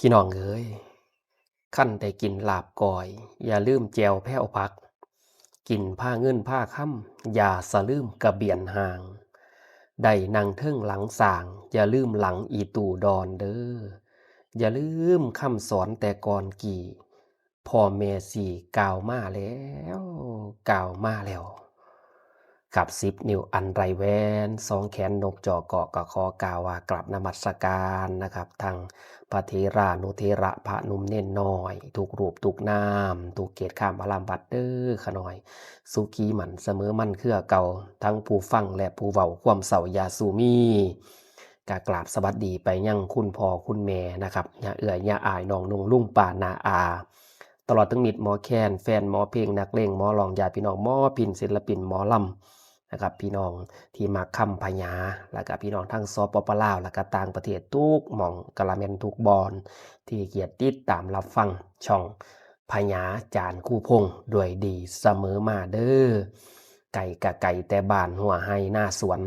ພີ່ນ້ອງເອີຍ, ຄັນໄດ້ກິນລາບກ້ອຍ ຢ່າລືມແຈ່ວແພ້ວຜັກ, ກິນພາເງິນພາຄຳ ຢ່າສະລືມກະບຽນຮ່າງ, ໄດ້ນັ່ງເທິງຫຼັງຊ້າງ ຢ່າລືມຫຼັງອີ່ຕູ້ດອນເດີ້, ຢ່າລືມຄຳສອນແຕ່ກ່ອນກີ້, ພໍ່ແມ່ສີ່ກ່າວມາແລ້ວ ກ່າວມາແລ້ວ. ກັບສິບນິ້ວອັນໄຮ້ແຫວນ ສອງແຂນນົກຈໍ້ເກາະ ກໍຂໍກ່າວວ່າກາບນະມັດສະການນະຄັບ ທັງພະເຖລານຸເຖລະ ພະໜຸ່ມເນນນ້ອຍ ທຸກຮູບທຸກນາມ ທຸກເຂດຂ້າມອາລາມວັດເດີ້ຂະນ້ອຍ. ສຸຂີໝັ້ນສະເໝີມັນເຄືອເກົ່າ ທັງຜູ້ຟັງ ແລະ ຜູ້ເວົ້າຄວາມເສົ້າຢ່າສູ່ມີ. ກະກາບສະຫວັດດີໄປຍັງຄຸນພໍ່ຄຸນແມ່ນະຄັບ ຍາເອື້ອຍ ຍາອ້າຍ ນ້ອງນຸ່ງ ລຸງ ປ້າ ນ້າ ອາ ຕະຫຼອດເຖິງມິດໝໍແຄນ ແຟນໝໍເພງ ນັກເລງໝໍຮ້ອງ ຍາດພີ່ນ້ອງໝໍພິນ ສິນລະປິນໝໍລຳນະຄັບ ພີ່ນ້ອງທີ່ມັກຄຳພະຍາ ແລ້ວກະພີ່ນ້ອງທັງ ສປປ ລາວ ແລ້ວກະຕ່າງປະເທດທຸກໝ່ອງ ກະລະແມ່ນທຸກບ່ອນທີ່ໃຫ້ກຽດຕິດຕາມຮັບຟັງຊ່ອງພະຍາຈານຄູພົງດ້ວຍດີສະເໝີມາເດີ້. ໄກກະໄກແຕ່ບ້ານຫົວໄຮ່ນາສວນ,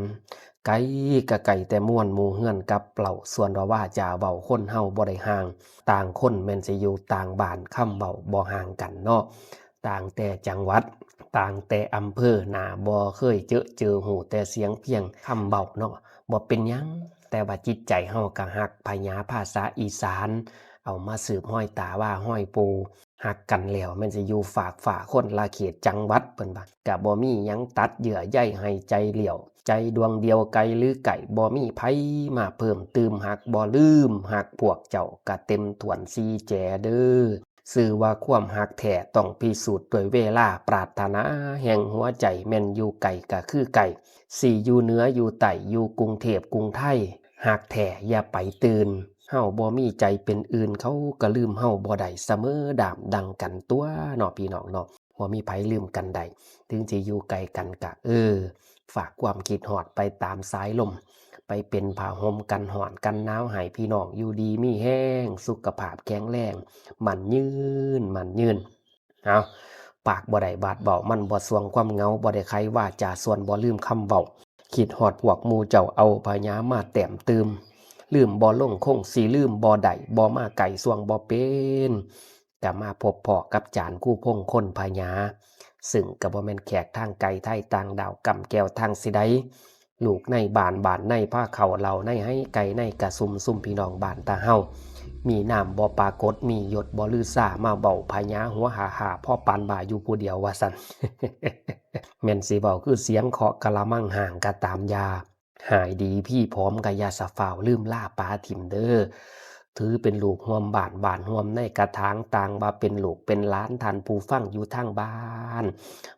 ໄກກະໄກແຕ່ມວນໝູ່ເຮືອນກັບເຫຼົ່າ, ສ່ວນວ່າວາຈາເວົ້າຄົນເຮົາບໍ່ໄດ້ຫ່າງ, ຕ່າງຄົນແມ່ນຊິຢູ່ຕ່າງບ້ານ, ຄຳເວົ້າບໍ່ຫ່າງກັນເນາະ, ຕ່າງແຕ່ຈັງຫວັດ, ຕ່າງແຕ່ອຳເພີ, ໜ້າບໍ່ເຄີຍເຈີເຈີ, ຮູ້ແຕ່ສຽງພຽງຄຳເວົ້າເນາະ, ບໍ່ເປັນຫຍັງ, ແຕ່ວ່າຈິດໃຈເຮົາກະຮັກພະຍາພາສາອີສານ, ເອົາມາສືບຮອຍຕາວ່າຮອຍປູ່. ຮັກກັນແລ້ວແມ່ນຊິຢູ່ຟາກຟ້າຄົນລະເຂດຈັງຫວັດ ເພິ່ນວ່າ ກະບໍ່ມີຫຍັງຕັດເຍື່ອໃຍໃຫ້ໃຈຫຼຽວ, ໃຈດວງດຽວໄກຫຼືໃກ້ ບໍ່ມີໃຜມາເພີ່ມຕື່ມ, ຮັກບໍ່ລືມຮັກພວກເຈົ້າ ກະເຕັມຖ້ວນສີ່ແຈເດີ້. ຊື່ວ່າຄວາມຮັກແທ້ຕ້ອງພິສູດດ້ວຍເວລາ, ປາດຖະໜາແຫ່ງຫົວໃຈແມ່ນຢູ່ໃກ້ກະຄືໃກ້, ຊິຢູ່ເໜືອຢູ່ໃຕ້ ຢູ່ກຸງເທບກຸງໄທ, ຮັກແທ້ຢ່າໄປຕື່ນ. ເຮົາບໍ່ມີໃຈເປັນອື່ນ ເຂົາກໍລືມເຮົາບໍ່ໄດ້, ສະເໝີດາມດັ່ງກັນຕົວະເນາະ ພີ່ນ້ອງເນາະ, ບໍ່ມີໃຜລືມກັນໄດ້. ເຖິງຊິຢູ່ໄກກັນກະ ເອີ ຝາກຄວາມຄິດຮອດໄປຕາມສາຍລົມ, ໄປເປັນຜ້າຫົ່ມກັນຮ້ອນກັນໜາວໃຫ້ພີ່ນ້ອງຢູ່ດີມີແຮງ, ສຸຂະພາບແຂງແຮງ, ໝັ້ນຍືນ, ໝັ້ນຍືນ. ເອົາ, ປາກບໍ່ໄດ້ບາດເວົ້າ ມັນບໍ່ສ່ວງຄວາມເຫງົາ, ບໍ່ໄດ້ໄຂວາຈາຊວນ, ບໍ່ລືມຄຳເວົ້າ. ຄິດຮອດພວກໝູ່ເຈົ້າ ເອົາພະຍາມາແຕ້ມຕື່ມ, ລືມບໍ່ລົງຄົງຊິລືມບໍ່ໄດ້, ບໍ່ມາໃກ້ສ່ວງບໍ່ເປັນ. ກະມາພົບພໍ້ກັບຈານຄູພົງຄົນພະຍາ, ຊຶ່ງກະບໍ່ແມ່ນແຂກທາງໄກໄທຕ່າງດາວ ກຳແກ້ວທາງຊິໃດ. ລູກໃນບ້ານ ບ້ານໃນພາເຂົ້າ ເລົ່າໃນໄຮ່ ໄກ່ໃນກະຊຸມ, ຊຸມພີ່ນ້ອງບ້ານຕາເຮົາ ມີນາມບໍ່ປາກົດ ມີຍົດບໍ່ລືຊາ, ມາເວົ້າພະຍາຫົວຫ້າໆ ພໍປານບ້າຢູ່ຜູ້ດຽວວ່າຊັ້ນ. ແມ່ນຊິເວົ້າຄືສຽງເຄາະກະລະມັງຫ້າງກະຕາມຢາ, ຫາຍດີພີຜອມກະຢ່າສະຟ້າວລືມລາປາຖິ້ມເດີ້. ຖືເປັນລູກຮ່ວມບ້ານ ບ້ານຮ່ວມໃນກະຖາງ, ຕ່າງວ່າເປັນລູກເປັນຫຼານທ່ານຜູ້ຟັງຢູ່ທາງບ້ານ,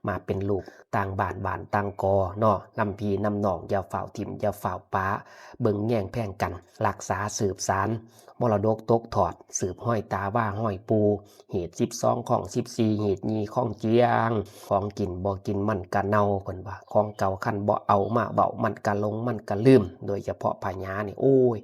ມາເປັນລູກຕ່າງບ້ານ ບ້ານຕ່າງກໍເນາະ, ນຳພີ່ນຳນ້ອງ ຢ່າຟ້າວຖິ້ມ ຢ່າຟ້າວປະ, ເບິ່ງແຍງແພງກັນ, ຮັກສາສືບສານມໍລະດົກຕົກທອດ, ສືບຮອຍຕາວ່າຮອຍປູ່, ຮີດສິບສອງຄອງສິບສີ່, ຮີດຍີ່ຄອງຈຽງ, ຂອງກິນບໍ່ກິນມັນກະເນົ່າ, ເພິ່ນວ່າ ຂອງເກົ່າຄັນບໍ່ເອົາມາເວົ້າ ມັນກະຫຼົງ ມັນກະລືມ. ໂດຍສະເພາະພະຍານີ້ ໂອ້ຍ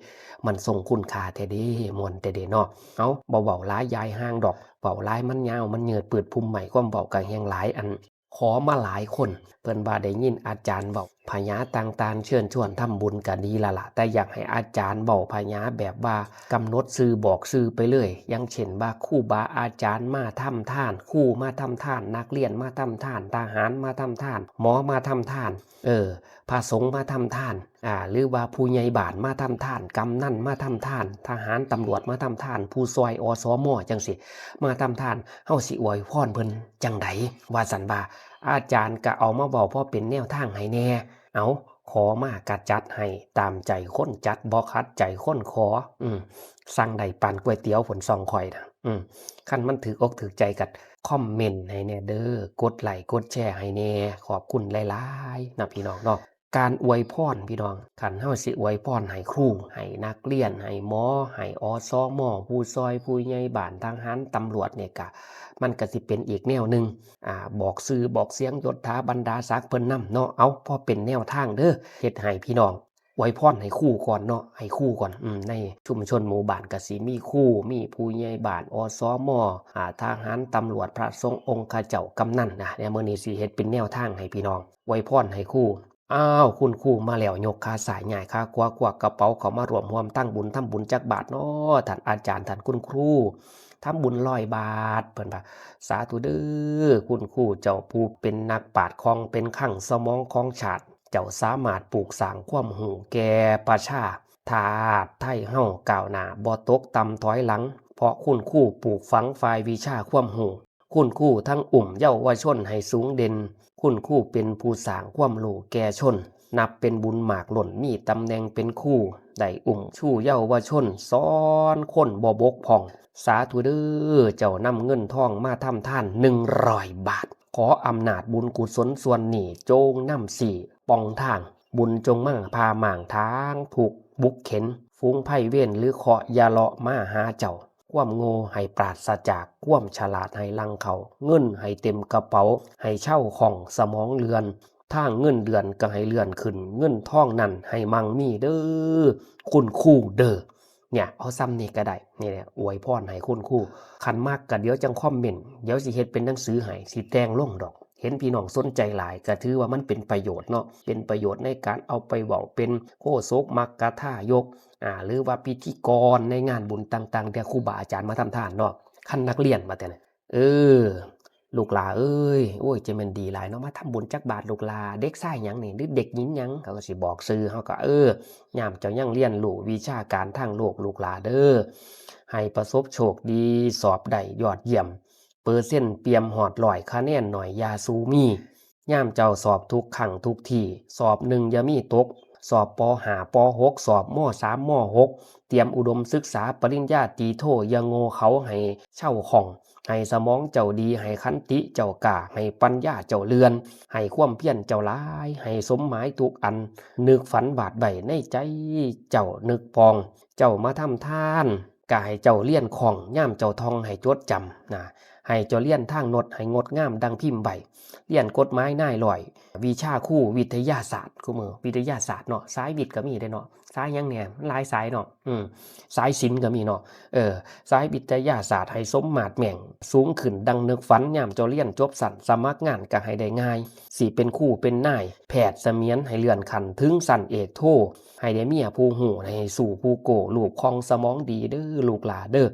ມັນຊົງຄຸນຄ່າແທ້ເດ້, ມ່ວນແທ້ເດ້ເນາະ. ເອົາ, ບໍ່ເວົ້າຫຼາຍຢາຍຫ່າງດອກ, ເວົ້າຫຼາຍມັນຍາວມັນຍືດ, ພືດພູມໄມ້ຄວາມເວົ້າກະແຮ່ງຫຼາຍ. ອັນ ຂໍມາຫຼາຍຄົນ, ເພິ່ນວ່າໄດ້ຍິນອາຈານເວົ້າ ພະຍາຕ່າງໆເຊີນຊວນທຳບຸນກະດີລະລະ, ແຕ່ຢາກໃຫ້ອາຈານເວົ້າພະຍາແບບວ່າກຳນົດຊື່ບອກຊື່ໄປເລີຍ, ຢ່າງເຊັ່ນວ່າ ຄູບາອາຈານມາທຳທານ, ຄູມາທຳທານ, ນັກຮຽນມາທຳທານ, ທະຫານມາທຳທານ, ໝໍມາທຳທານ, ເອີ ພະສົງມາທຳທານ, ອາ ຫຼືວ່າຜູ້ໃຫຍ່ບ້ານມາທຳທານ, ກຳນັນມາທຳທານ, ທະຫານຕຳຫຼວດມາທຳທານ, ຜູ້ຊ່ອຍ ອສມ ຈັ່ງຊີ້ ມາທຳທານ, ເຮົາຊິອວຍພອນເພິ່ນຈັ່ງໃດ? ວ່າຊັ້ນວ່າ ອາຈານກະເອົາມາເວົ້າພໍເປັນແນວທາງໃຫ້ແດ່. ເອົາ, ຂໍມາກະຈັດໃຫ້ຕາມໃຈຄົນຈັດ, ບໍ່ຂັດໃຈຄົນຂໍ. ອືມ, ສັ່ງໄດ້ປານກ໋ວຍຕຽວພຸ້ນ ຊ່ອງຂ້ອຍນະ. ອືມ, ຄັນມັນຖືກອົກຖືກໃຈກະຄອມເມັນໃຫ້ແດ່ເດີ້, ກົດໄລ້ກົດແຊໃຫ້ແດ່. ຂອບຄຸນຫຼາຍໆນະ ພີ່ນ້ອງເນາະ. ການອວຍພອນ ພີ່ນ້ອງ, ຄັນເຮົາຊິອວຍພອນໃຫ້ຄູ, ໃຫ້ນັກຮຽນ, ໃຫ້ໝໍ, ໃຫ້ ອສມ, ຜູ້ຊ່ອຍ, ຜູ້ໃຫຍ່ບ້ານ, ທະຫານ, ຕຳຫຼວດນີ້ກະ ມັນກະຊິເປັນອີກແນວໜຶ່ງ, ອາ, ບອກຊື່ບອກສຽງ, ຍົດຖາບັນດາສັກເພິ່ນນຳເນາະ. ເອົາ, ພໍເປັນແນວທາງເດີ້, ເຮັດໃຫ້ພີ່ນ້ອງອວຍພອນໃຫ້ຄູກ່ອນເນາະ, ໃຫ້ຄູກ່ອນ. ອືມ, ໃນຊຸມຊົນໝູ່ບ້ານກະຊິມີຄູ, ມີຜູ້ໃຫຍ່ບ້ານ, ອສມ, ອາ, ທະຫານ, ຕຳຫຼວດ, ພະສົງ, ອົງຄະເຈົ້າ, ກຳນັນນະ. ແນວມື້ນີ້ຊິເຮັດເປັນແນວທາງໃຫ້ພີ່ນ້ອງອວຍພອນໃຫ້ຄູ. ອ້าว คุณครูมาแล้ว ยกขาซ้าย ย้ายขาขวา ควักกระเป๋าเข้ามาร่วม ร่วมตั้งบุญ ทำบุญจักบาทน้อ ท่านอาจารย์ ท่านคุณครู ทำบุญร้อยบาท เพิ่นว่า สาธุเด้อ คุณครูเจ้าผู้เป็นนักปราชญ์ ของเป็นคลังสมองของชาติ เจ้าสามารถปลูกสร้างความรู้แก่ประชา ชาติไทยเฮาก้าวหน้า บ่ตกต่ำถอยหลัง เพราะคุณครูปลูกฝังฝ่ายวิชาความรู้ คุณครูทั้งอุ้มเยาวชนให้สูงเด่น คุณครูเป็นผู้สร้างความรู้แก่ชน นับเป็นบุญมากล้น มีตำแหน่งเป็นครู ได้อุ้มชูเยาวชน สอนคนบ่บกพร่อง สาธุเด้อ เจ้านำเงินทองมาทำทานหนึ่งร้อยบาท ขออำนาจบุญกุศลส่วนนี้ จงนำชี้ป่องทาง บุญจงมาผ่าหมางทางทุกข์บุกเข็ญ ฝูงภัยเวรหรือเคราะห์อย่าเลาะมาหาเจ้า ความโง่ให้ปราศจาก ความฉลาดให้หลั่งเข้า เงินให้เต็มกระเป๋า ให้เซาคล่องสมองเลื่อน ทางเงินเดือนก็ให้เลื่อนขึ้น เงินทองนั้นให้มั่งมีเด้อ คุณครูเด้อ เนี่ย เอาส่ำนี้ก็ได้ นี่แหละ อวยพรให้คุณครู คันมักก็เดี๋ยวจั่งคอมเมนต์ เดี๋ยวสิเฮ็ดเป็นหนังสือให้ สิแต่งลงดอก เห็นพี่น้องสนใจหลาย ก็ถือว่ามันเป็นประโยชน์เนาะ เป็นประโยชน์ในการเอาไปเว้าเป็นโฆษก มัคคทายก อ่า หรือว่าพิธีกรในงานบุญต่างๆ ที่ครูบาอาจารย์มาทำทานเนาะ คันนักเรียนว่าแต่ เออ ลูกหล่าเอ้ย โอ้ย จะแม่นดีหลายเนาะ มาทำบุญจักบาทลูกหล่า เด็กชายหยังนี่ หรือเด็กหญิงหยัง เขาก็สิบอกชื่อ เฮาก็ เออ ยามเจ้ายังเรียนรู้วิชาการทางโลกลูกหล่าเด้อ ให้ประสบโชคดี สอบได้ยอดเยี่ยม เปอร์เซ็นต์เตรียมฮอดร้อย คะแนนน้อยอย่าสู่มี ยามเจ้าสอบทุกครั้งทุกที สอบหนึ่งอย่ามีตก สอบ ป.ห้า ป.หก สอบ ม.สาม ม.หก เตรียมอุดมศึกษาปริญญาตรีโท อย่าโง่เขลา ให้เซาคล่อง ให้สมองเจ้าดี ให้ขันติเจ้ากล้า ให้ปัญญาเจ้าเลื่อน ให้ความเพียรเจ้าหลาย ให้สมหมายทุกอัน นึกฝันวาดไว้ในใจเจ้านึกปอง เจ้ามาทำทาน ก็ให้เจ้าเรียนคล่อง ยามเจ้าท่องให้จดจำนะ ให้เจ้าเรียนทางโนดให้งดงามดังพิมพ์ไว้ เรียนกฎหมายนายร้อย วิชาครูวิทยาศาสตร์ คุมื้อวิทยาศาสตร์เนาะ สายวิทย์ก็มีเด้เนาะ สายหยังแหน่ มันหลายสายเนาะ อืม สายศิลป์ก็มีเนาะ เออ สายวิทยาศาสตร์ให้สมมาตรแม่ง สูงขึ้นดังนึกฝัน ยามเจ้าเรียนจบชั้น สมัครงานก็ให้ได้ง่าย สิเป็นครูเป็นนาย แพทย์เสมียนให้เลื่อนขั้นถึงชั้นเอกโท ให้ได้เมียผู้ฮู้ ให้สู้ผู้โก้ ลูกคล่องสมองดีเด้อลูกหล่าเด้อ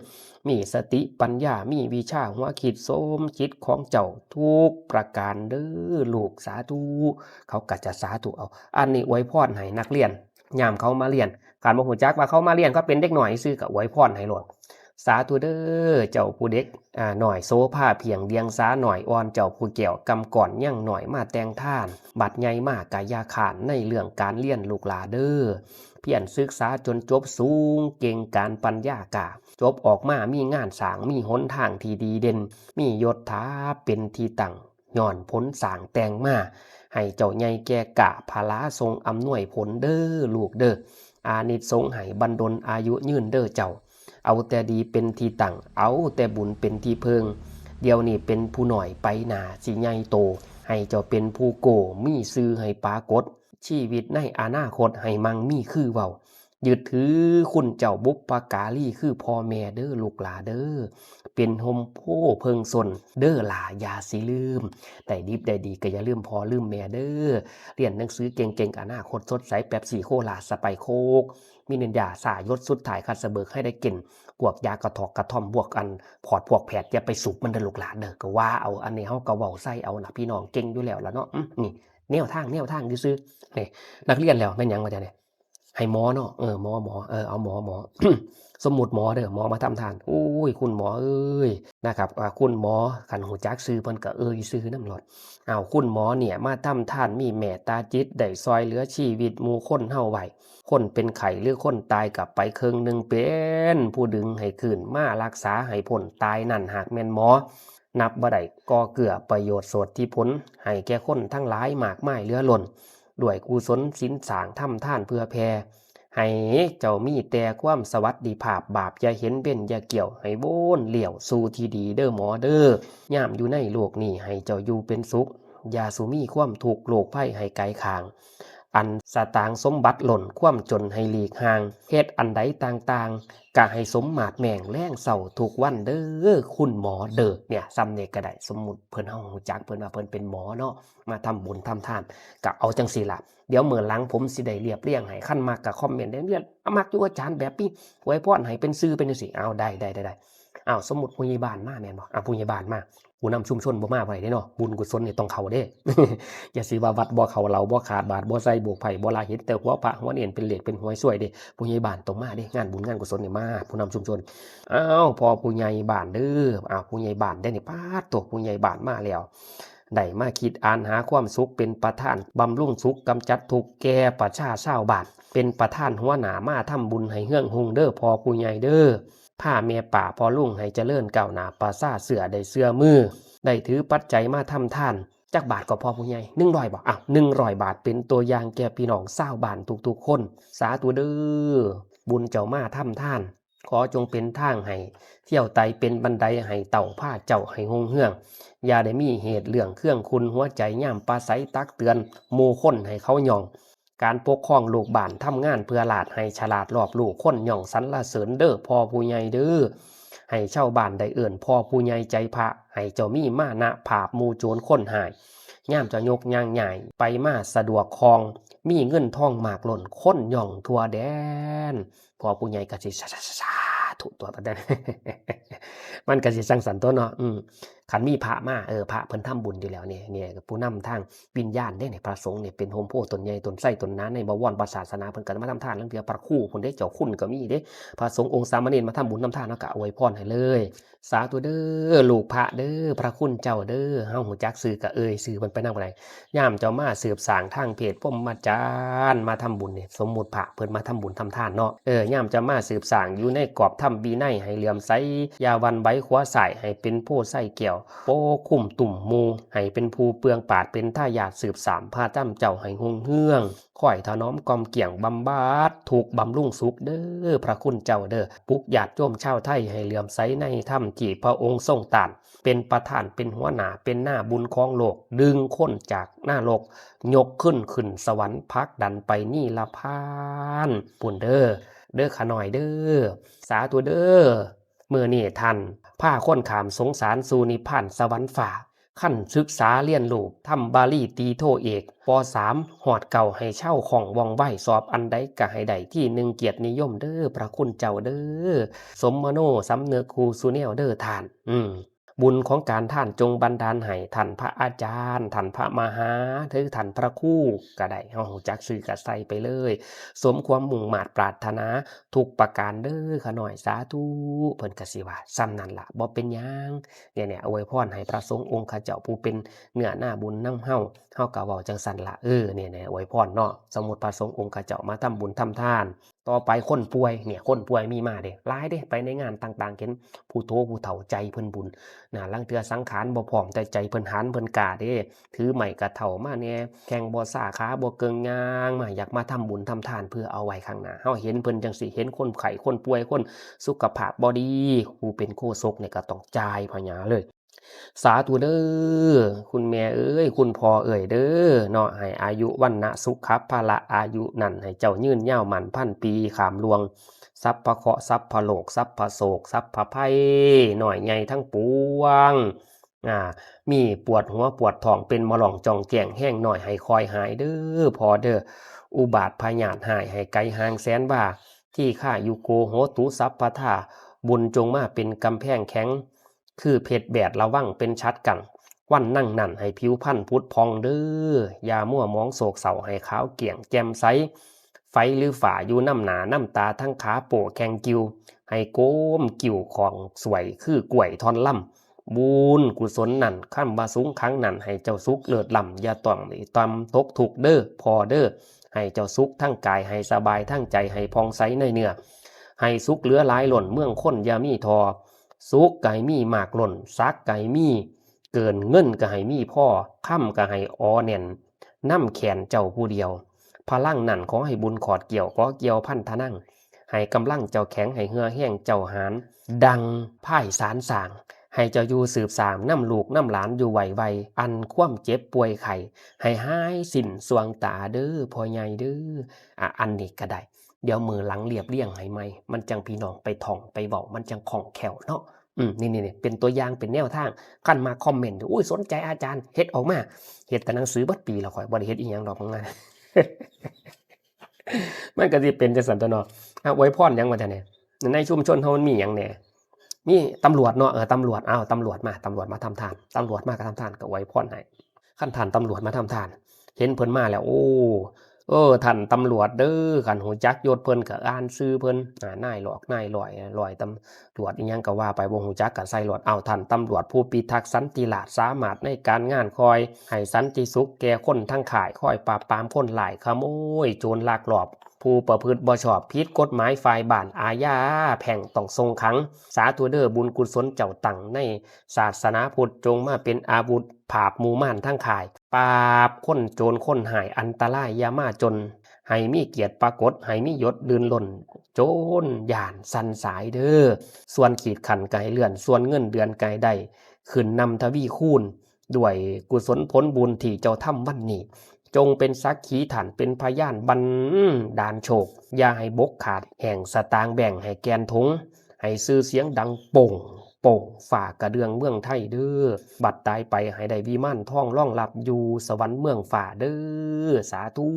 มีสติปัญญา มีวิชาหัวคิด สมจิตของเจ้าทุกประการเด้อลูก สาธุ เขาก็จะสาธุเอา อันนี้อวยพรให้นักเรียน ยามเขามาเรียน คันบ่ฮู้จักว่าเขามาเรียน เขาเป็นเด็กน้อยซื่อ ก็อวยพรให้โลด สาธุเด้อ เจ้าผู้เด็ก อ่า น้อยโสภาเพียงเดียงสาน้อยอ่อน เจ้าผู้แก้วกำก้อนยังน้อยมาแต่งทาน บัดใหญ่มาก็อย่าค้านในเรื่องการเรียนลูกหล่าเด้อ เพียรศึกษาจนจบสูง เก่งกาญปัญญากล้า จบออกมามีงานสร้าง มีหนทางที่ดีเด่น มียศถาเป็นที่ตั้ง ย้อนผลสร้างแต่งมา ให้เจ้าใหญ่แก่กล้า พลาทรงอำนวยผลเด้อลูกเด้อ อานิสงส์ให้บันดลอายุยืนเด้อเจ้า เอาแต่ดีเป็นที่ตั้ง เอาแต่บุญเป็นที่เพิ่ง เดี๋ยวนี้เป็นผู้น้อย ไปหน้าสิใหญ่โต ให้เจ้าเป็นผู้โก้ มีชื่อให้ปรากฏ ชีวิตในอนาคตให้มั่งมีคือเว้า ยึดถือคุณเจ้าบุปการีคือพ่อแม่เด้อลูกหล่าเด้อ เป็นฮ่มโพธิ์เพิงซนเด้อหล่า อย่าสิลืม ได้ดิบได้ดีก็อย่าลืมพ่อลืมแม่เด้อ เรียนหนังสือเก่งๆ อนาคตสดใส เป๊ปซี่ โคลา สไปร์ โค้ก มิรินดา ซ่า หยดสุดท้าย คัดสะเบิกให้ได้กิน พวกยากระทอกกระท่อม พวกอันพอดพวกแผด อย่าไปสูบมันเด้อลูกหล่าเด้อ ก็ว่าเอา อันนี้เฮาก็เว้าใส่เอานะ พี่น้องเก่งอยู่แล้วล่ะเนาะ อืม นี่แนวทาง แนวทางซื่อๆ นี่ นักเรียนแล้วแม่นหยังว่าจั่งใด๋ ให้หมอเนาะ เออ หมอ หมอ เออ เอาหมอ หมอ สมมุติหมอเด้อ หมอมาทำทาน โอ้ย คุณหมอเอ้ย นะครับ อ่า คุณหมอ คันฮู้จักชื่อเพิ่นก็เอ่ยชื่อนำโลด อ้าว คุณหมอเนี่ยมาทำทาน มีเมตตาจิต ได้ซ่อยเหลือชีวิตหมู่คนเฮาไว้ คนเป็นไข้หรือคนตายก็ไปเคิ่งหนึ่งเป็นผู้ดึงให้คืนมารักษาให้พ้นตาย นั่นหากแม่นหมอ นับบ่ได้ ก่อเกื้อประโยชน์โสติผล ให้แก่คนทั้งหลายมากมายเหลือล้น ด้วยกุศลศีลสร้างทำทานเพื่อแผ่ ให้เจ้ามีแต่ความสวัสดิภาพ บาปอย่าเห็น เวรอย่าเกี่ยว ให้วนเลี้ยวสู่ที่ดีเด้อหมอเด้อ ยามอยู่ในโลกนี้ให้เจ้าอยู่เป็นสุข อย่าสู่มีความทุกข์โรคภัยให้ไกลข้าง ອັນສະຕາງສົມບັດລົ້ນ ຄວາມຈົນໃຫ້ຫຼີກຫ່າງ ເຮັດອັນໃດຕ່າງໆ ກະໃຫ້ສົມມາດແມ່ງ ແລງເຊົ້າທຸກວັນເດີ ຄຸນໝໍເດີ. ເນຍ ສ່ຳນີ້ກະໄດ້ ສົມມຸດເພິ່ນ ເຮົາຮູ້ຈັກເພິ່ນວ່າເພິ່ນເປັນໝໍເນາະ ມາທຳບຸນທຳທານ ກະເອົາຈັ່ງຊີ້ລະ. ດຽວມື້ຫຼັງຜົມຊິໄດ້ລຽບລຽງໃຫ້ ຄັນມັກກະຄອມເມັນໄດ້ ເລື່ອນ ມັກຢູ່ອາຈານແບບນີ້ ອວຍພອນໃຫ້ເປັນຊື່ເປັນຈັ່ງຊີ້ ເອົາ ໄດ້ ໄດ້ ໄດ້ ໄດ້. ອ້າວ ສົມມຸດຜູ້ໃຫຍ່ບ້ານມາແມ່ນບໍ່? ອາ ຜູ້ໃຫຍ່ບ້ານມາ ຜູ້ນຳຊຸມຊົນບໍ່ມາບໍ່ໄດ້ເດ້ເນາະ ບຸນກຸສົນນີ້ຕ້ອງເຂົ້າເດ້. ຢ່າຊິວ່າວັດບໍ່ເຂົ້າ ເຫຼົ້າບໍ່ຂາດ ບາດບໍ່ໃສ່ ໂບກໄພ້ບໍ່ລາ ເຫັນແຕ່ຫົວພະຫົວເນນ ເປັນເລກເປັນຫວຍຊວຍເດ້. ຜູ້ໃຫຍ່ບ້ານຕ້ອງມາເດ້ ງານບຸນງານກຸສົນນີ້ມາ ຜູ້ນຳຊຸມຊົນ. ອ້າວ ພໍ່ຜູ້ໃຫຍ່ບ້ານເດີ ອ້າວ ຜູ້ໃຫຍ່ບ້ານເດ້ນີ້ ປາດໂທ້ ຜູ້ໃຫຍ່ບ້ານມາແລ້ວ ໄດ້ມາຄິດອ່ານຫາຄວາມສຸກ ເປັນປະທານບຳລຸງສຸກ ກຳຈັດທຸກແກ່ປະຊາຊາວບ້ານ ເປັນປະທານຫົວໜ້າ ມາທຳບຸນໃຫ້ເຮືອງຮຸ່ງເດີ ພໍ່ຜູ້ໃຫຍ່ເດີ. ພາແມ່ປ້າພໍ່ລຸງໃຫ້ຈະເລີນກ້າວໜ້າ ປະຊາເຊື່ອໄດ້ເຊື່ອມື ໄດ້ຖືປັດໄຈມາທຳທານ. ຈັກບາດກໍພໍ່ຜູ້ໃຫຍ່? ໜຶ່ງຮ້ອຍບໍ? ອ້າວ ໜຶ່ງຮ້ອຍບາດ ເປັນຕົວຢ່າງແກ່ພີ່ນ້ອງຊາວບ້ານທຸກໆຄົນ. ສາທຸເດີ ບຸນເຈົ້າມາທຳທານ ຂໍຈົ່ງເປັນທາງໃຫ້ທຽວໄຕ່ ເປັນບັນໄດໃຫ້ເຕົ້າພາເຈົ້າໃຫ້ຮຸ່ງເຮືອງ. ຢ່າໄດ້ມີເຫດເລື່ອງເຄືອງຂຸ່ນຫົວໃຈ ຍາມປາໄສຕັກເຕືອນໝູ່ຄົນໃຫ້ເຂົາຍ້ອງ. ການປົກຄອງລູກບ້ານ ທຳງານເພື່ອລາດ ໃຫ້ສະຫຼາດລອບຮູ້ ຄົນຍ້ອງສັນລະເສີນເດີ ພໍ່ຜູ້ໃຫຍ່ເດີ. ໃຫ້ຊາວບ້ານໄດ້ເອີ້ນພໍ່ຜູ້ໃຫຍ່ໃຈພະ ໃຫ້ເຈົ້າມີມານະພາບໝູ່ໂຈນຄົນຮ້າຍ ຍາມເຈົ້າຍົກຍ່າງຍ້າຍໄປມາສະດວກຄ່ອງ ມີເງິນທອງມາກລົ້ນ ຄົນຍ້ອງທົ່ວແດນ. ພໍ່ຜູ້ໃຫຍ່ກໍຊິສາທຸຕົວປານນັ້ນ ມັນກໍຊິຈັ່ງຊັ້ນຕົວເນາະ. ອືມ ຄັນມີພະມາ ເອີ ພະເພິ່ນທຳບຸນຢູ່ແລ້ວນີ້ ນີ້ຜູ້ນຳທາງວິນຍານເດ້ນີ້ ພະສົງນີ້ເປັນຮົ່ມໂພຕົ້ນໃຫຍ່ຕົ້ນໄຊຕົ້ນໜາໃນບະວອນພະສາສະໜາ ເພິ່ນກໍມາທຳທານ ລາງເທື່ອພະຄູພຸ້ນເດ້ ເຈົ້າຄຸນກໍມີເດ້ ພະສົງອົງສາມະເນນມາທຳບຸນທຳທານ ເຮົາກໍອວຍພອນໃຫ້ເລີຍ. ສາທຸເດີ ລູກພະເດີ ພະຄຸນເຈົ້າເດີ ເຮົາຮູ້ຈັກຊື່ກໍເອີ່ຍຊື່ເພິ່ນໄປນຳກໍໄດ້. ຍາມເຈົ້າມາສືບສ້າງທາງເພດພົມມະຈານ ມາທຳບຸນນີ້ ສົມມຸດພະເພິ່ນມາທຳບຸນທຳທານເນາະ ເອີ ຍາມເຈົ້າມາສືບສ້າງຢູ່ໃນກອບທຳວິໄນ ໃຫ້ເຫຼື້ອມໃສ ຢ່າຫວັ່ນໄຫວຂວາຊ້າຍ ໃຫ້ເປັນໂພໄຊແກ້ວ ປົກຄຸມຕຸ້ມໝູ່ ໃຫ້ເປັນຜູ້ເປືອງປາດ ເປັນທາຍາດສືບສານພະນຳເຈົ້າໃຫ້ຮຸ່ງເຮືອງ ຄອຍຖະໜອມກ່ອມກ້ຽງ ບຳບັດທຸກບຳລຸງສຸກເດີ ພະຄຸນເຈົ້າເດີ. ປຸກຍາດໂຍມຊາວໄທໃຫ້ເຫຼື້ອມໃສໃນທຳທີ່ພະອົງຊົງຕ້ານ ເປັນປະທານ ເປັນຫົວໜ້າ ເປັນໜ້າບຸນຂອງໂລກ ດຶງຄົນຈາກນະລົກ ຍົກຂຶ້ນຂຶ້ນສະຫວັນ ຜັກດັນໄປນິລະພານພຸ້ນເດີ ເດີຂະນ້ອຍເດີ. ສາທຸເດີ ມື້ນີ້ທ່ານພາຄົນຂ້າມສົງສານສູ່ນິບພານສະຫວັນຟ້າ. ຂັ້ນສຶກສາຮຽນຮູ້ທຳບາລີຕີໂທເອກ ປໍສາມ ຮອດເກົ້າ ໃຫ້ເຊົາຄ່ອງວ່ອງໄວ ສອບອັນໃດກະໃຫ້ໄດ້ທີໜຶ່ງກຽດນິຍົມເດີ ພະຄຸນເຈົ້າເດີ. ສົມມະໂນສຳນຶກຄູ່ສູ່ແນວເດີທ່ານ. ອືມ ບຸນຂອງການທານຈົ່ງບັນດານໃຫ້ທ່ານພະອາຈານ ທ່ານພະມະຫາ ຫຼື ທ່ານພະຄູກະໄດ້ ເຮົາຮູ້ຈັກຊື່ກະໃສ່ໄປເລີຍ ສົມຄວາມມຸ່ງມາດປາດຖະໜາທຸກປະການເດີຂະນ້ອຍ. ສາທຸ ເພິ່ນກະຊິວ່າສ່ຳນັ້ນລະ ບໍ່ເປັນຫຍັງ. ແນວໆ ອວຍພອນໃຫ້ພະສົງອົງຄະເຈົ້າຜູ້ເປັນເນື້ອນາບຸນນຳເຮົາ ເຮົາກະເວົ້າຈັ່ງຊັ້ນລະ ເອີ ແນວໆ ອວຍພອນເນາະ. ສົມມຸດພະສົງອົງຄະເຈົ້າມາທຳບຸນທຳທານ ຕໍ່ໄປຄົນປ່ວຍ ເນຍ ຄົນປ່ວຍມີມາເດ້ ຫຼາຍເດ້ ໄປໃນງານຕ່າງໆ ເຫັນຜູ້ໂຕຜູ້ເຖົ້າໃຈເພິ່ນບຸນນະ ລາງເທື່ອສັງຂານບໍ່ພ້ອມ ແຕ່ໃຈເພິ່ນຫັນເພິ່ນກ້າເດ້ ຖືໄມ້ກະເຖົ້າມາແດ່ ແຂ້ງບໍ່ຊາຂາບໍ່ເກິ່ງ ຍ່າງມາ ຢາກມາທຳບຸນທຳທານເພື່ອເອົາໄວ້ຂ້າງໜ້າ. ເຮົາເຫັນເພິ່ນຈັ່ງຊີ້ ເຫັນຄົນໄຂ້ຄົນປ່ວຍ ຄົນສຸຂະພາບບໍ່ດີ ຜູ້ເປັນໂຄສົກນີ້ກະຕ້ອງຈ່າຍພະຍາເລີຍ. ສາທຸເດີ ຄຸນແມ່ເອີຍ ຄຸນພໍ່ເອີຍເດີເນາະ ໃຫ້ອາຍຸວັນນະສຸຂະພະລະອາຍຸນັ້ນ ໃຫ້ເຈົ້າຍືນຍາວໝັ້ນພັນປີ ຂ້າມລ່ວງສັບພະເຄາະ ສັບພະໂລກ ສັບພະໂສກ ສັບພະໄພ ນ້ອຍໃຫຍ່ທັງປວງ. ອາ ມີປວດຫົວປວດທ້ອງ ເປັນມະຫຼອງຈ່ອງແຈ້ງແຮງໜ້ອຍ ໃຫ້ຄ່ອຍຫາຍເດີພໍ່ເດີ. ອຸບາດພະຍາດຮ້າຍ ໃຫ້ໄກຫ່າງແສນວາ ທີຄາຍຸໂກໂຫຕຸສັບພະທາ ບຸນຈົ່ງມາເປັນກຳແພງແຂງ ຄືເພັດແບດ ລະວັງເປັນສັດກັງ ວັນນັງນັ້ນໃຫ້ຜິວພັນຜຸດຜ່ອງເດີ. ຢ່າມົວໝອງໂສກເສົ້າ ໃຫ້ຂາວກ້ຽງແຈ່ມໃສ ໄຟຫຼືຟ້າຢູ່ນຳໜ້ານຳຕາ ທັງຂາໂປ້ແຂ້ງກິ້ວ ໃຫ້ໂກມກິ້ວຂອງສວຍ ຄືກ້ວຍທ່ອນລຳ. ບຸນກຸສົນນັ້ນ ຄຳວ່າສູງຄັງນັ້ນ ໃຫ້ເຈົ້າສຸກເລີດລ້ຳ ຢ່າຕ້ອງໄດ້ຕ່ຳຕົກທຸກເດີພໍ່ເດີ. ໃຫ້ເຈົ້າສຸກທັງກາຍ ໃຫ້ສະບາຍທັງໃຈ ໃຫ້ຜ່ອງໃສໃນເນື້ອ ໃຫ້ສຸກເຫຼືອຫຼາຍລົ້ນ ເມືອງຄົນຢ່າມີທໍ້. ສຸກກະໃຫ້ມີມາກລົ້ນ ສັກກະໃຫ້ມີເກີນ ເງິນກະໃຫ້ມີພໍ ຄຳກະໃຫ້ອໍແໜ້ນນຳແຂນເຈົ້າຜູ້ດຽວ. ພະລັງນັ້ນຂໍໃຫ້ບຸນຂອດກ່ຽວ ຂໍກ່ຽວພັນທະນັງ ໃຫ້ກຳລັງເຈົ້າແຂງ ໃຫ້ເຫື່ອແຮງເຈົ້າຫານ ດັ່ງພາຍສານສ້າງ ໃຫ້ເຈົ້າຢູ່ສືບສານນຳລູກນຳຫຼານຢູ່ໄວໆ ອັນຄວາມເຈັບປ່ວຍໄຂ້ ໃຫ້ຫາຍສິ້ນຊ່ວງຕາເດີພໍ່ໃຫຍ່ເດີ. ອາ ອັນນີ້ກໍໄດ້ ດຽວມື້ຫຼັງລຽບລຽງໃຫ້ໃໝ່ ມັນຈັ່ງພີ່ນ້ອງໄປທ່ອງໄປເວົ້າ ມັນຈັ່ງຄ່ອງແຄ້ວເນາະ. ອືມ ນີ້ໆ ເປັນຕົວຢ່າງ ເປັນແນວທາງ. ຄັນມາຄອມເມັນ ໂອ້ຍ ສົນໃຈອາຈານ ເຮັດອອກມາ. ເຮັດແຕ່ໜັງສືເບິດປີແລ້ວ ຂ້ອຍບໍ່ໄດ້ເຮັດອີ່ຫຍັງດອກ ມັນກໍຊິເປັນຈັ່ງຊັ້ນຕົວເນາະ. ອາ ອວຍພອນຫຍັງວ່າຊັ້ນແດ່? ໃນຊຸມຊົນເຮົາມັນມີຫຍັງແດ່? ມີຕຳຫຼວດເນາະ ເອີ ຕຳຫຼວດ ອ້າວ ຕຳຫຼວດມາ ຕຳຫຼວດມາທຳທານ ຕຳຫຼວດມາກໍທຳທານ ກໍອວຍພອນໃຫ້. ຄັນທ່ານຕຳຫຼວດມາທຳທານ ເຫັນເພິ່ນມາແລ້ວ ໂອ້ ເອີ ທ່ານຕຳຫຼວດເດີ ຄັນຮູ້ຈັກຍົດເພິ່ນກໍອ່ານຊື່ເພິ່ນ ອາ ນາຍຫຼອກ ນາຍຮ້ອຍ ຮ້ອຍຕຳຫຼວດອີ່ຫຍັງກໍວ່າໄປ ບໍ່ຮູ້ຈັກກໍໃສ່ໂລດ. ເອົາ ທ່ານຕຳຫຼວດຜູ້ພິທັກສັນຕິລາດ ສາມາດໃນການງານ ຄອຍໃຫ້ສັນຕິສຸກແກ່ຄົນທັງຄ້າຍ ຄອຍປາບປາມຄົນຮ້າຍ ຂະໂມຍ ໂຈນ ລັກລອບ ຜູ້ປະພຶດບໍ່ຊອບ ຜິດກົດໝາຍ ຝ່າຍບ້ານອາຍາ ແພ່ງຕ້ອງສົ່ງຂັງ. ສາທຸເດີ ບຸນກຸສົນເຈົ້າຕັ້ງໃນສາສະໜາພຸດ ຈົ່ງມາເປັນອາວຸດ ປາບໝູ່ມານທັງຄ້າຍ ປາບຄົນໂຈນຄົນຮ້າຍ ອັນຕະລາຍຢ່າມາຈົນ ໃຫ້ມີກຽດປາກົດ ໃຫ້ມີຍົດລື່ນລົ້ນ ໂຈນຢ້ານສັ່ນສາຍເດີ. ສ່ວນຂີດຂັ້ນກໍໃຫ້ເລື່ອນ ສ່ວນເງິນເດືອນກໍໃຫ້ໄດ້ຂຶ້ນນຳທະວີຄູນ ດ້ວຍກຸສົນຜົນບຸນທີ່ເຈົ້າທຳວັນນີ້ ຈົ່ງເປັນສັກຂີທ່ານເປັນພະຍານບັນດານໂຊກ ຢ່າໃຫ້ບົກຂາດແຫ້ງ ສະຕາງແບ່ງໃຫ້ແກ່ນຖົງ ໃຫ້ຊື່ສຽງດັງໂປ່ງໂປ່ງ ຟ້າກະເດືອງເມືອງໄທເດີ. ບັດຕາຍໄປໃຫ້ໄດ້ວິມານທອງລອງລັບຢູ່ສະຫວັນເມືອງຟ້າເດີ ສາທຸ.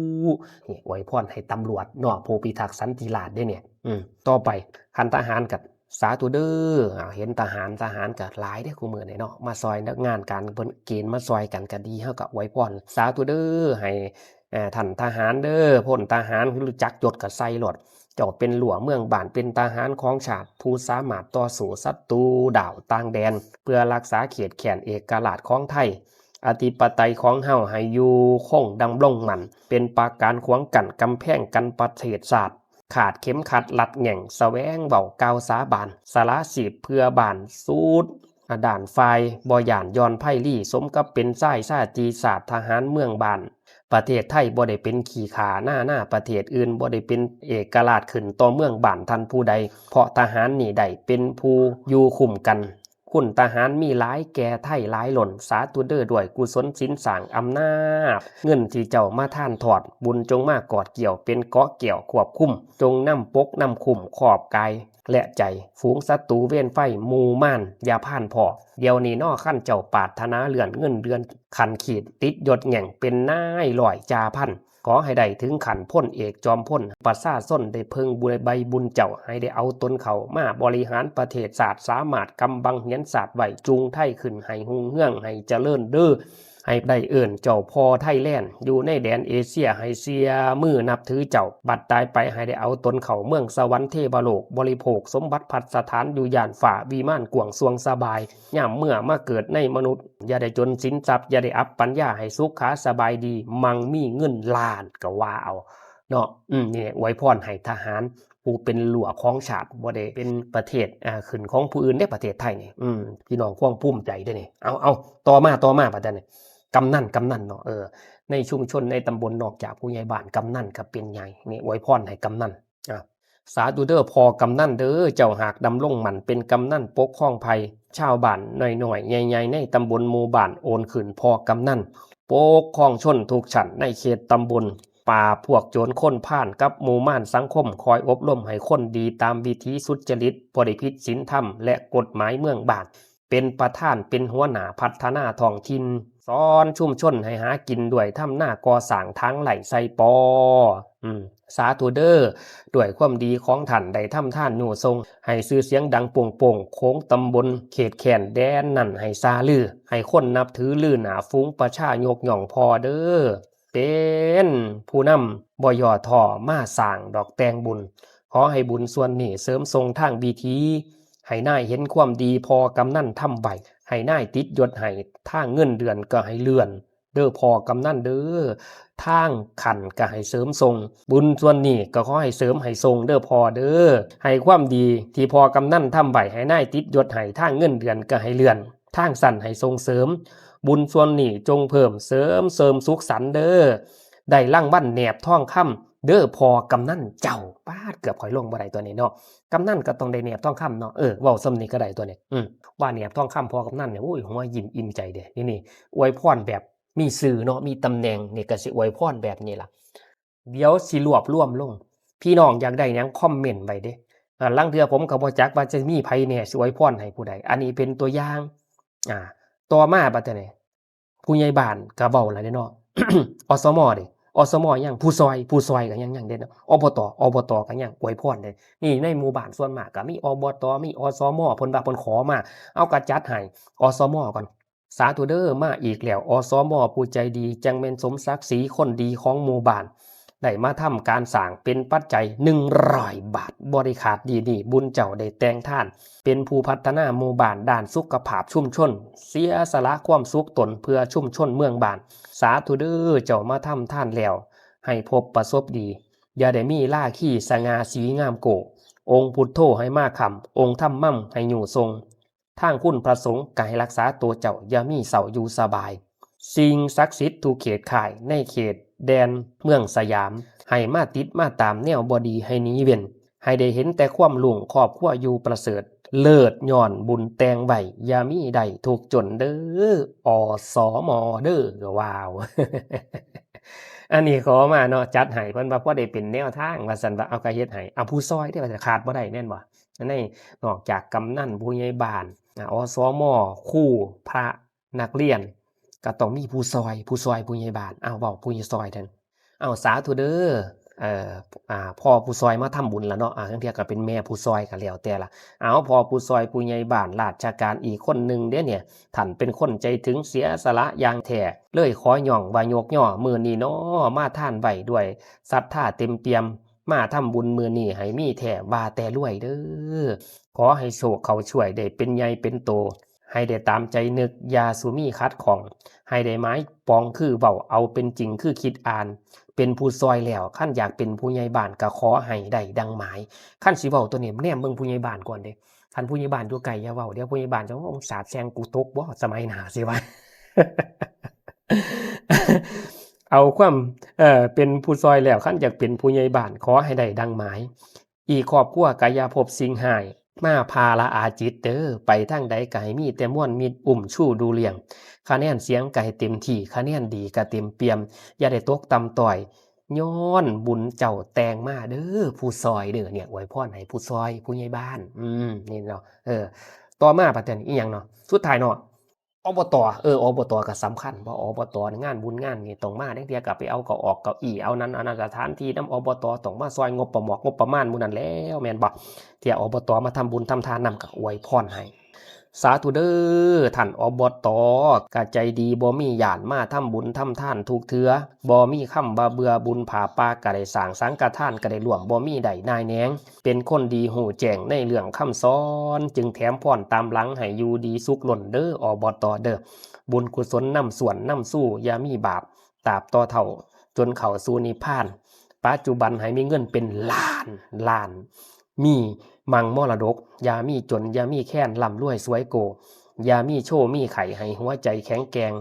ນີ້ອວຍພອນໃຫ້ຕຳຫຼວດເນາະ ຜູ້ພິທັກສັນຕິລາດເດ້ນີ້. ອືມ ຕໍ່ໄປ ຄັນທະຫານກໍ ສາທຸເດີ. ເຫັນທະຫານ ທະຫານກໍຫຼາຍເດ້ຄູ່ມື້ນີ້ເນາະ ມາຊ່ອຍງານການ ເພິ່ນເກນມາຊ່ອຍກັນກໍດີ ເຮົາກໍອວຍພອນ ສາທຸເດີ ໃຫ້ ເອີ ທ່ານທະຫານເດີ ພົນທະຫານ ຮູ້ຈັກຍົດກໍໃສ່ໂລດ. ເຈົ້າເປັນຫຼວງເມືອງບ້ານ ເປັນທະຫານຂອງຊາດ ຜູ້ສາມາດຕໍ່ສູ້ສັດຕູດາວຕ່າງແດນ ເພື່ອຮັກສາເຂດແຄນເອກະລາດຂອງໄທ ອະທິປະໄຕຂອງເຮົາໃຫ້ຢູ່ຄົງດຳລົງໝັ້ນ ເປັນປາການຂວາງກັ້ນກຳແພງກັນປະເທດຊາດ. ຂາດເຂັມຂັດລັດແງ່ງ ສະແຫວງເວົ້າກ່າວສາບານ ສະຫຼະຊີບເພື່ອບ້ານ ສູດອະດ້ານຝ່າຍ ບໍ່ຢ້ານຢ່ອນໄພລີ ສົມກັບເປັນຊາຍຊາດຕິຊາດ ທະຫານເມືອງບ້ານ. ປະເທດໄທບໍ່ໄດ້ເປັນຂີ້ຂ້ານານາປະເທດອື່ນ ບໍ່ໄດ້ເປັນເອກະລາດຂຶ້ນຕໍ່ເມືອງບ້ານທ່ານຜູ້ໃດ ເພາະທະຫານນີ້ໄດ້ເປັນຜູ້ຢູ່ຄຸ້ມກັນ ຄຸນທະຫານມີຫຼາຍແກ່ໄທຫຼາຍລົ້ນ ສາທຸເດີ ດ້ວຍກຸສົນສິນສ້າງອຳນາດ ເງິນທີ່ເຈົ້າມາທານທອດ ບຸນຈົ່ງມາກອດກ່ຽວເປັນເກາະແກ້ວຄວບຄຸມ ຈົ່ງນຳປົກນຳຄຸ້ມຄອບກາຍ ແລະ ໃຈ ຝູງສັດຕູເວນໄຟໝູ່ມານຢ່າພານພໍ້. ດຽວນີ້ເນາະ ຄັນເຈົ້າປາດຖະໜາເລື່ອນເງິນເດືອນຂັ້ນຂີດ ຕິດຍົດແງ່ງເປັນນາຍຮ້ອຍຈ່າພັນ ຂໍໃຫ້ໄດ້ເຖິງຂັ້ນພົນເອກຈອມພົນ ປະຊາຊົນໄດ້ເພິ່ງບຸນໃບບຸນເຈົ້າ ໃຫ້ໄດ້ເອົາຕົນເຂົ້າມາບໍລິຫານປະເທດຊາດ ສາມາດກຳບັງຫຽນຊາດໄວ້ ຈູງໄທຂຶ້ນໃຫ້ຮຸ່ງເຮືອງໃຫ້ຈະເລີນເດີ. ໃຫ້ໄດ້ເອີ້ນເຈົ້າພໍ່ໄທແລນ ຢູ່ໃນແດນເອເຊຍ ໃຫ້ເຊື່ອມືນັບຖືເຈົ້າ ບັດຕາຍໄປໃຫ້ໄດ້ເອົາຕົນເຂົ້າເມືອງສະຫວັນເທວະໂລກ ບໍລິໂພກສົມບັດພັດສະຖານຢູ່ຢ້ານຟ້າ ວິມານກວ້າງຊ່ວງສະບາຍ ຍາມເມື່ອມາເກີດໃນມະນຸດ ຢ່າໄດ້ຈົນສິນຊັບ ຢ່າໄດ້ອັບປັນຍາ ໃຫ້ສຸຂາສະບາຍດີ ມັ່ງມີເງິນລ້ານ ກໍວ່າເອົາເນາະ. ອືມ ນີ້ອວຍພອນໃຫ້ທະຫານ ຜູ້ເປັນຫຼວງຂອງຊາດ ບໍ່ໄດ້ເປັນປະເທດ ອາ ຂຶ້ນຂອງຜູ້ອື່ນເດ້ ປະເທດໄທນີ້. ອືມ ພີ່ນ້ອງຄວນພູມໃຈເດ້ນີ້. ເອົາ ເອົາ ຕໍ່ມາ ຕໍ່ມາ ບັດນີ້ ກຳນັນ ກຳນັນເນາະ ເອີ ໃນຊຸມຊົນໃນຕຳບົນ ນອກຈາກຜູ້ໃຫຍ່ບ້ານ ກຳນັນກໍເປັນໃຫຍ່. ນີ້ອວຍພອນໃຫ້ກຳນັນ. ອາ ສາທຸເດີ ພໍ່ກຳນັນເດີ ເຈົ້າຫາກດຳລົງໝັ້ນເປັນກຳນັນປົກຄອງໄພ ຊາວບ້ານນ້ອຍໆ ໃຫຍ່ໆ ໃນຕຳບົນ ໝູ່ບ້ານ ໂອນຂຶ້ນພໍ່ກຳນັນ ປົກຄອງຊົນທຸກຊັ້ນໃນເຂດຕຳບົນ. ປາບພວກໂຈນຄົນພານກັບໝູ່ມານສັງຄົມ ຄອຍອົບຮົມໃຫ້ຄົນດີຕາມວິຖີສຸດຈະລິດ ບໍ່ໄດ້ຜິດສິນທຳ ແລະ ກົດໝາຍເມືອງບ້ານ ເປັນປະທານ ເປັນຫົວໜ້າພັດທະນາທ້ອງຖິ່ນ ສອນຊຸມຊົນໃຫ້ຫາກິນດ້ວຍທຳນາ ກໍ່ສ້າງທາງໄລ່ໃສ່ປໍ. ອືມ ສາທຸເດີ ດ້ວຍຄວາມດີຂອງທ່ານໄດ້ທຳທານຍູ້ສົ່ງ ໃຫ້ຊື່ສຽງດັງໂປ່ງໆ ໂຂງຕຳບົນເຂດແຄນແດນນັ້ນໃຫ້ຊາລື ໃຫ້ຄົນນັບຖືລືໜ້າຝູງປະຊາຍົກຍ້ອງພໍ່ເດີ. ເປັນຜູ້ນຳບໍ່ຫຍໍ້ທໍ້ມາສ້າງດອກແຕ່ງບຸນ. ຂໍໃຫ້ບຸນສ່ວນນີ້ເສີມສົ່ງທາງວິຖີ ໃຫ້ນາຍເຫັນຄວາມດີພໍ່ກຳນັນທຳໄວ້ ໃຫ້ນາຍຕິດຍົດໃຫ້ ທາງເງິນເດືອນກໍໃຫ້ເລື່ອນເດີພໍ່ກຳນັນເດີ ທາງຂັ້ນກໍໃຫ້ເສີມສົ່ງ. ບຸນສ່ວນນີ້ກໍຂໍໃຫ້ເສີມໃຫ້ສົ່ງເດີພໍ່ເດີ ໃຫ້ຄວາມດີທີ່ພໍ່ກຳນັນທຳໄວ້ ໃຫ້ນາຍຕິດຍົດໃຫ້ ທາງເງິນເດືອນກໍໃຫ້ເລື່ອນ ທາງຊັ້ນໃຫ້ສົ່ງເສີມ. ບຸນສ່ວນນີ້ຈົ່ງເພີ່ມເສີມເສີມສຸກສັນເດີ ໄດ້ລາງວັນແໜບທອງຄຳ ເດີພໍ່ກຳນັນເຈົ້າ. ປາດ ເກືອບຂ້ອຍລົງບໍ່ໄດ້ຕົວນີ້ເນາະ. ກຳນັນກໍຕ້ອງໄດ້ແນບທອງຄຳເນາະ. ເອີ ເວົ້າສ່ຳນີ້ກໍໄດ້ຕົວນີ້. ອືມ ວ່າແນບທອງຄຳພໍ່ກຳນັນນີ້ ໂອ້ຍ ຫົວຍິ້ມອີ່ມໃຈເດ້. ນີ້ໆ ອວຍພອນແບບມີຊື່ເນາະ ມີຕຳແໜ່ງ ນີ້ກໍຊິອວຍພອນແບບນີ້ລະ. ດຽວຊິລວບລວມລົງ. ພີ່ນ້ອງຢາກໄດ້ຫຍັງຄອມເມັນໄວ້ເດ້. ລາງເທື່ອຜົມກໍບໍ່ຈັກວ່າຈະມີໃຜແດ່ຊິອວຍພອນໃຫ້ຜູ້ໃດ. ອັນນີ້ເປັນຕົວຢ່າງ. ອາ ຕໍ່ມາບັດນີ້ ຜູ້ໃຫຍ່ບ້ານກໍເວົ້າແລ້ວເດ້ເນາະ. ອສມເດ້ ອສມຫຍັງ? ຜູ້ຊ່ອຍ ຜູ້ຊ່ອຍກໍຍັງ ຍັງເດ້ເນາະ. ອບຕ ອບຕກໍຍັງອວຍພອນເດ້. ນີ້ໃນໝູ່ບ້ານສ່ວນມາກກໍມີ ອບຕ ມີ ອສມ ເພິ່ນວ່າເພິ່ນຂໍມາ ເອົາກໍຈັດໃຫ້ ອສມ ກ່ອນ. ສາທຸເດີ ມາອີກແລ້ວ ອສມ ຜູ້ໃຈດີ ຈັ່ງແມ່ນສົມສັກສີຄົນດີຂອງໝູ່ບ້ານ ໄດ້ມາທຳການສ້າງເປັນປັດໄຈໜຶ່ງຮ້ອຍບາດ ບໍ່ໄດ້ຂາດ. ດີນີ້ບຸນເຈົ້າໄດ້ແຕ່ງທານ ເປັນຜູ້ພັດທະນາໝູ່ບ້ານດ້ານສຸຂະພາບຊຸມຊົນ ເສຍສະຫຼະຄວາມສຸກຕົນເພື່ອຊຸມຊົນເມືອງບ້ານ. ສາທຸເດີ ເຈົ້າມາທຳທານແລ້ວ ໃຫ້ພົບປະສົບດີ ຢ່າໄດ້ມີລາຄີສະຫງ່າສີງາມໂກ. ອົງພຸດໂທໃຫ້ມາຄ້ຳ ອົງທຳມັງໃຫ້ຍູ້ຊົງ. ທາງຄຸນພະສົງກໍໃຫ້ຮັກສາໂຕເຈົ້າ ຢ່າມີເສົ້າຢູ່ສະບາຍ. ສິ່ງສັກສິດທຸກເຂດຄ້າຍ ໃນເຂດແດນເມືອງສະຫຍາມ ໃຫ້ມາຕິດມາຕາມແນວບໍ່ດີໃຫ້ໜີເວັ້ນ. ໃຫ້ໄດ້ເຫັນແຕ່ຄວາມລຸ້ງ ຄອບຄົວຢູ່ປະເສີດ ເລີດຍ້ອນບຸນແຕ່ງໄວ້ ຢ່າມີໄດ້ທຸກຈົນເດີ ອສມ ເດີ. ວ້າວ ອັນນີ້ຂໍມາເນາະ ຈັດໃຫ້ ເພິ່ນວ່າພໍໄດ້ເປັນແນວທາງວ່າຊັ້ນ ວ່າເອົາກໍເຮັດໃຫ້. ເອົາ ຜູ້ຊ່ອຍເດ້ ວ່າຂາດບໍ່ໄດ້ແມ່ນບໍ່? ໃນ ນອກຈາກກຳນັນ ຜູ້ໃຫຍ່ບ້ານ ອາ ອສມ ຄູ ພະ ນັກຮຽນ ກໍຕ້ອງມີຜູ້ຊ່ອຍ ຜູ້ຊ່ອຍຜູ້ໃຫຍ່ບ້ານ. ເອົາ ເວົ້າຜູ້ຊ່ອຍແທນ. ເອົາ ສາທຸເດີ ເອີ ອາ ພໍ່ຜູ້ຊ່ອຍມາທຳບຸນລະເນາະ. ອາ ລາງເທື່ອກໍເປັນແມ່ຜູ້ຊ່ອຍກໍແລ້ວແຕ່ລະ. ເອົາ ພໍ່ຜູ້ຊ່ອຍຜູ້ໃຫຍ່ບ້ານລາຊະການອີກຄົນໜຶ່ງເດ້ນີ້ ທ່ານເປັນຄົນໃຈເຖິງເສຍສະຫຼະຢ່າງແທ້ ເລີຍຂໍຍ້ອງວ່າຍົກຍໍມື້ນີ້ເນາະ ມາທານໄວ້ດ້ວຍສັດທາເຕັມປ່ຽມ. ມາທຳບຸນມື້ນີ້ໃຫ້ມີແທ້ ວ່າແຕ່ລວຍເດີ. ຂໍໃຫ້ໂຊກເຂົ້າຊ່ວຍ ໄດ້ເປັນໃຫຍ່ເປັນໂຕ ໃຫ້ໄດ້ຕາມໃຈນຶກ ຢ່າສູ່ມີຂັດຂ້ອງ ໃຫ້ໄດ້ໝາຍປອງຄືເວົ້າ ເອົາເປັນຈິງຄືຄິດອ່ານ. ເປັນຜູ້ຊ່ອຍແລ້ວ ຄັນຢາກເປັນຜູ້ໃຫຍ່ບ້ານກໍຂໍໃຫ້ໄດ້ດັ່ງໝາຍ. ຄັນຊິເວົ້າຕົວນີ້ ແນມເບິ່ງຜູ້ໃຫຍ່ບ້ານກ່ອນເດ້. ຄັນຜູ້ໃຫຍ່ບ້ານຢູ່ໄກຢ່າເວົ້າ ດຽວຜູ້ໃຫຍ່ບ້ານຈະ ໂອ້ ສາບແຊ່ງກູຕົກບໍ່ ສະໄໝໜ້າ ຊິວ່າ. ເອົາຄວາມ ເອີ ເປັນຜູ້ຊ່ອຍແລ້ວ ຄັນຢາກເປັນຜູ້ໃຫຍ່ບ້ານ ຂໍໃຫ້ໄດ້ດັ່ງໝາຍ. ອີກຄອບຄົວກະຢ່າພົບສິ່ງຮ້າຍ ມາພາລະອາຈິດເດີ. ໄປທາງໃດກະໃຫ້ມີແຕ່ມວນມິດ ອຸ້ມຊູດູລ້ຽງ. ຄະແນນສຽງກະໃຫ້ເຕັມທີ່ ຄະແນນດີກະເຕັມປ່ຽມ. ຢ່າໄດ້ຕົກຕ່ຳຕ້ອຍ ຍ້ອນບຸນເຈົ້າແຕ່ງມາເດີ ຜູ້ຊ່ອຍເດີ. ເນຍ ອວຍພອນໃຫ້ຜູ້ຊ່ອຍ ຜູ້ໃຫຍ່ບ້ານ. ອືມ ນີ້ເນາະ. ເອີ ຕໍ່ມາບັດນີ້ອີຫຍັງເນາະ ສຸດທ້າຍເນາະ ອບຕ. ເອີ ອບຕກໍສຳຄັນ ເພາະ ອບຕ ງານບຸນງານນີ້ຕ້ອງມາ. ລາງເທື່ອກໍໄປເອົາເກົ້າອອກເກົ້າອີ່ ເອົານັ້ນເອົານັ້ນ ສະຖານທີ່ນຳ ອບຕ ຕ້ອງມາຊ່ອຍ ງົບປະໝອກ ງົບປະມານໝູ່ນັ້ນແລ້ວ ແມ່ນບໍ່? ເທື່ອ ອບຕ ມາທຳບຸນທຳທານນຳ ກໍອວຍພອນໃຫ້. ສາທຸເດີ ທ່ານ ອບຕ ກະໃຈດີ ບໍ່ມີຢ້ານ ມາທຳບຸນທຳທານທຸກເທື່ອ ບໍ່ມີຄຳວ່າເບື່ອ. ບຸນຜ້າປ່າກະໄດ້ສ້າງ ສັງກະທານກະໄດ້ຮ່ວມ ບໍ່ມີໄດ້ນາຍແໜງ. ເປັນຄົນດີຮູ້ແຈ້ງໃນເລື່ອງຄຳສອນ ຈຶ່ງແຖມພອນຕາມຫຼັງໃຫ້ຢູ່ດີສຸກລົ້ນເດີ ອບຕ ເດີ. ບຸນກຸສົນນຳສ່ວນນຳຊູ ຢ່າມີບາບ ຕາບຕໍ່ເຖົ້າຈົນເຂົ້າສູ່ນິບພານ. ປັດຈຸບັນໃຫ້ມີເງິນເປັນລ້ານລ້ານ ມີມັ່ງມໍລະດົກ ຢ່າມີຈົນ ຢ່າມີແຄນ ລ່ຳລວຍສວຍໂກ. ຢ່າມີໂຊມີໄຂ້ ໃຫ້ຫົວໃຈແຂງແກ່ງ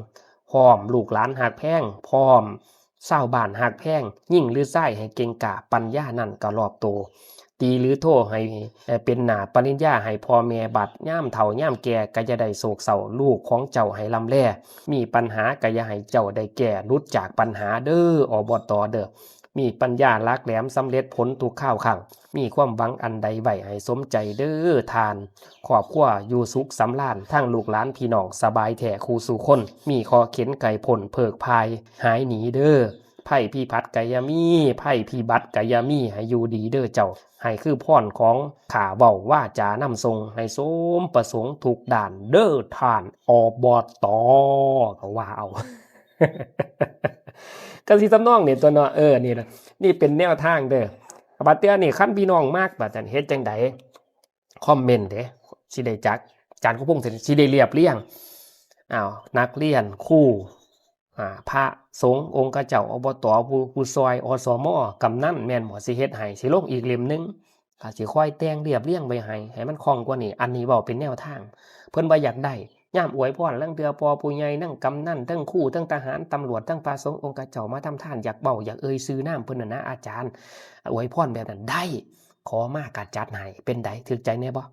ພ້ອມລູກຫຼານຮັກແພງ ພ້ອມ ຊາວບ້ານຮັກແພງ ຍິງຫຼືຊາຍໃຫ້ເກັ່ງກ້າ ປັນຍານັ້ນກໍລອບໂຕ ຕີຫຼືໂທໃຫ້ເປັນໜ້າປະລິນຍາໃຫ້ພໍ່ແມ່ ບັດຍາມເຖົ້າຍາມແກ່ກໍຢ່າໄດ້ໂສກເສົ້າ ລູກຂອງເຈົ້າໃຫ້ລ່ຳແລ ມີປັນຫາກໍຢ່າໃຫ້ເຈົ້າໄດ້ແກ້ ຫຼຸດຈາກປັນຫາເດີ ອບຕ ເດີ. ມີປັນຍາຫຼັກແຫຼມ ສຳເລັດຜົນທຸກຄາວຄັ້ງ ມີຄວາມຫວັງອັນໃດໄວ້ໃຫ້ສົມໃຈເດີທ່ານ. ຄອບຄົວຢູ່ສຸກສຳລານ ທັງລູກຫຼານພີ່ນ້ອງສະບາຍແທ້ຄູ່ສູ່ຄົນ ມີເຄາະເຂັນໄກພົ້ນເພີກພາຍຫາຍໜີເດີ. ໄພພິບັດກະຢ່າມີ ໄພພິບັດກະຢ່າມີ ໃຫ້ຢູ່ດີເດີເຈົ້າ. ໃຫ້ຄືພອນຂອງຂ້າເວົ້າວາຈານຳສົ່ງ ໃຫ້ສົມປະສົງທຸກດ້ານເດີທ່ານ ອບຕ ກໍວ່າເອົາ ກໍຊິທຳນອງນີ້ຕົວເນາະ. ເອີ ນີ້ລະ ນີ້ເປັນແນວທາງເດີ. ບັດເທື່ອນີ້ ຄັນພີ່ນ້ອງມັກ ບັດນັ້ນເຮັດຈັ່ງໃດ? ຄອມເມັນເດ້ ຊິໄດ້ຈັກ ອາຈານຄະພົງ ຊິໄດ້ລຽບລຽງ ອ້າວ ນັກຮຽນ ຄູ ອາ ພະສົງ ອົງຄະເຈົ້າ ອບຕ ຜູ້ ຜູ້ຊ່ອຍ ອສມ ກຳນັນ ແມ່ນບໍ່? ຊິເຮັດໃຫ້ ຊິລົງອີກເຫຼັ້ມໜຶ່ງ ກໍຊິຄອຍແຕ່ງລຽບລຽງໄວ້ໃຫ້ ໃຫ້ມັນຄ່ອງກວ່ານີ້. ອັນນີ້ເວົ້າເປັນແນວທາງ ເພິ່ນວ່າຢາກໄດ້ ຍາມອວຍພອນ ລາງເທື່ອພໍ່ຜູ້ໃຫຍ່ ທັງກຳນັນ ທັງຄູ ທັງທະຫານ ຕຳຫຼວດ ທັງພະສົງ ອົງຄະເຈົ້າມາທຳທານ ຢາກເວົ້າ ຢາກເອີ່ຍຊື່ນາມເພິ່ນຫັ້ນນະ ອາຈານ ອວຍພອນແບບນັ້ນໄດ້ ຂໍມາກະຈັດໃຫ້ ເປັນໃດ ຖືກໃຈແດ່ບໍ່?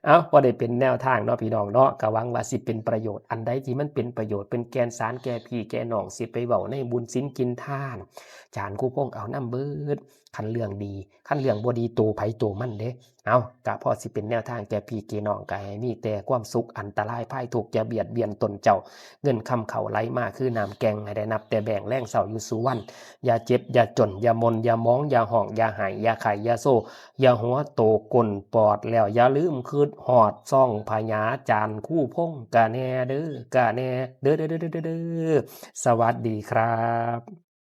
ເອົ້າ ພໍໄດ້ເປັນແນວທາງເນາະ ພີ່ນ້ອງເນາະ ກະຫວັງວ່າຊິເປັນປະໂຫຍດ ອັນໃດທີ່ມັນເປັນປະໂຫຍດ ເປັນແກ່ນສານແກ່ພີ່ແກ່ນ້ອງ ຊິໄປເວົ້າໃນບຸນສິນກິນທານ ຈານຄູພົງເອົານຳເບີດ ຄັນເລື່ອງດີ ຄັນເລື່ອງບໍ່ດີ ໂຕໃຜໂຕມັນເດ້. ເອົ້າ ກະພໍຊິເປັນແນວທາງແກ່ພີ່ແກ່ນ້ອງ ກະໃຫ້ມີແຕ່ຄວາມສຸກ ອັນຕະລາຍພາຍທຸກ ຢ່າບຽດບຽນຕົນເຈົ້າ ເງິນຄຳເຂົ້າໄຫຼມາຄືນ້ຳແກ່ງ ໃຫ້ໄດ້ນັບແຕ່ແບງ ແລງເຊົ້າຢູ່ສູ່ວັນ ຢ່າເຈັບຢ່າຈົນ ຢ່າໝົ່ນຢ່າໝອງ ຢ່າຮ້ອງຢ່າໄຫ້ ຢ່າໄຂ້ຢ່າໂຊ ຢ່າຫົວໂຕກົ້ນປອດ ແລ້ວຢ່າລືມຄຶດຮອດຊ່ອງພະຍາຈານຄູພົງກະແດ່ເດີ ກະແດ່ເດີ ເດີ ເດີ ເດີ ເດີ ເດີ. ສະຫວັດດີຄັບ.